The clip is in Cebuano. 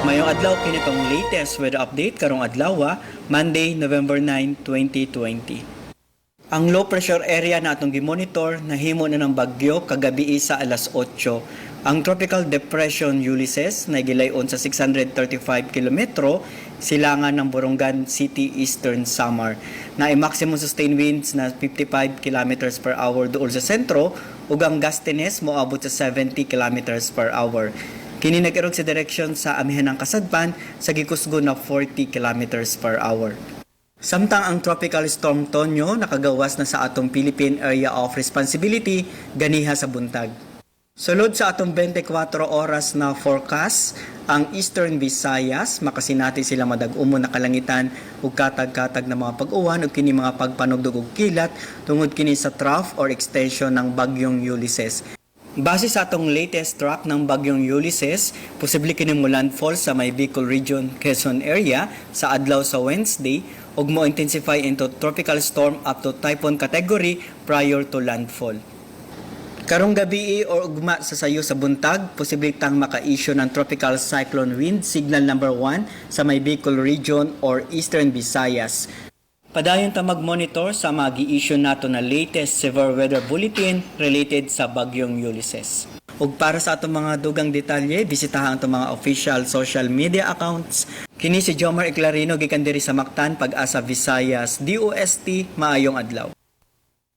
Maayong adlaw, kini tong latest weather update karong adlaw, Monday, November 9, 2020. Ang low pressure area na atong gimonitor nahimo na ng bagyo kagabi sa alas 8. Ang Tropical Depression Ulysses na gilayon sa 635 kilometro silangan ng Borongan City, Eastern Samar. Na maximum sustained winds na 55 kilometers per hour duol sa sentro ug ang gustiness moabot sa 70 kilometers per hour. Kini nag-irog sa direksyon sa amihan ng kasadpan sa gikusgon na 40 kilometers per hour. Samtang ang Tropical Storm Tonyo nakagawas na sa atong Philippine Area of Responsibility ganiha sa buntag. Sulod sa atong 24 oras na forecast, ang Eastern Visayas makasinati sila madag-umon na kalangitan ug katag-katag na mga pag-uwan ug kini mga pagpanugdog og kilat tungod kini sa trough or extension ng bagyong Ulysses. Base sa atong latest track ng bagyong Ulysses, posible kini mo landfall sa may Bicol Region, Quezon area sa adlaw sa Wednesday ug mo intensify into tropical storm up to typhoon category prior to landfall. Karong gabi or ugma sa sayo sa buntag, posible tang maka-issue ng tropical cyclone wind signal number 1 sa may Bicol Region or Eastern Visayas. Padayon ta mag-monitor sa mga gi-issue nato na latest severe weather bulletin related sa bagyong Ulysses. Ug para sa atong mga dugang detalye, bisitahan ang atong mga official social media accounts. Kini si Jomar Eclarino gikan diri sa Mactan, Pag-asa, Visayas, DOST, maayong adlaw.